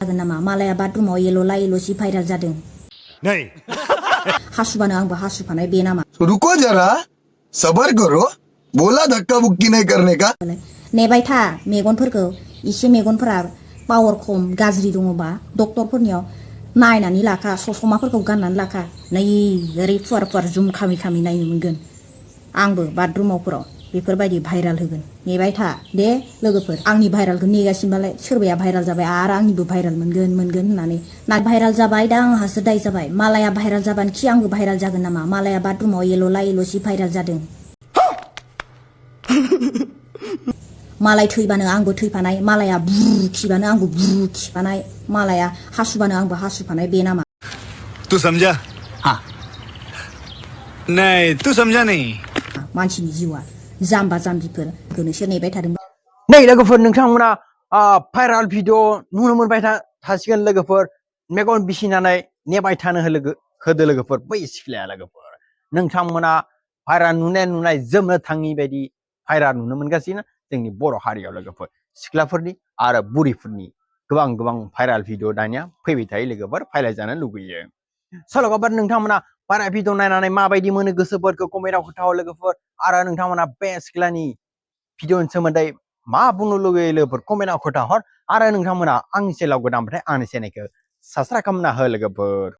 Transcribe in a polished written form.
जागोन नामा मालाया बाथरुमाव एल'सि भाइराल जादों नै हासुबानो आंबो हासुफानाय बे नामा रुको जरा सबर करो बोला धक्का बुक्की नहीं करने का नेबाय था मेगनफोरखौ इसे मेगनफोरा पावार खम गाज्रि दङबा डक्टरफोरनियाव नायनानै लाखा ससमाफोरखौ गाननानै लाखा नै ओरै फुवार फुवार जुम खामि खामि नायनो मोनगोन आंबो बाथरुमावफोराव बेफोरबायदि भाइराल होगोन नेबाय था दे लोगोफोर आंनि भाइरालखौ नेगासिनोबालाय सोरबाया भाइराल जाबाय आरो आंनिबो भाइराल मोनगोन होननानै ना भाइराल जाबाय दा आंहासो दाय जाबाय मालाया भाइराल जाबानो खि आंबो भाइराल जागोन नामा मालाया बाथरुमाव एल'सि भाइराल जादों मालाय थैबानो आंबो थैफानाय मालाया बुरु खिबानो आंबो बुरु खिफानाय मालाया हासुबानो आंबो हासुफानाय बे नामा तू समझा हाँ नहीं तू समझा नहीं मानसिनि जिउआ जाम्बा जाम्बिफोर गोनोसो नेबाय थादों नै लोगोफोर नोंथांमोना भाइराल भिडिअ नुनो मोनबाय थासिगोन लोगोफोर मेगन बिसिनानै नेबाय थानो होदो लोगोफोर बै सिख्लाया लोगोफोर नोंथांमोना भाइराल नुनाय जोमनो थाङि बायदि भाइराल नुनो मोनगासिनो जोंनि बर' हारियाव लोगोफोर सिख्लाफोरनि आरो बुरिफोरनि गोबां भाइराल भिडिअ दानिया फैबाय थायो लोगोफोर भाइराल जानो लुगैयो लोगोफोर नोंथांमोना भाइराल भिडिअ नायनानै माबायदि मोनो गोसोफोरखौ कमेन्टआव खोन्थाहर लोगोफोर आरो नोंथांमोना बे सिख्लानि भिडिअनि सोमोन्दै मा बुंनो लुगैयो लोगोफोर कमेन्टआव खोन्थाहर आरो नोंथांमोना आंनि चेनेलाव गोदानबाथाय आंनि चेनेलखौ साबस्क्राइब खालामना हो लोगोफोर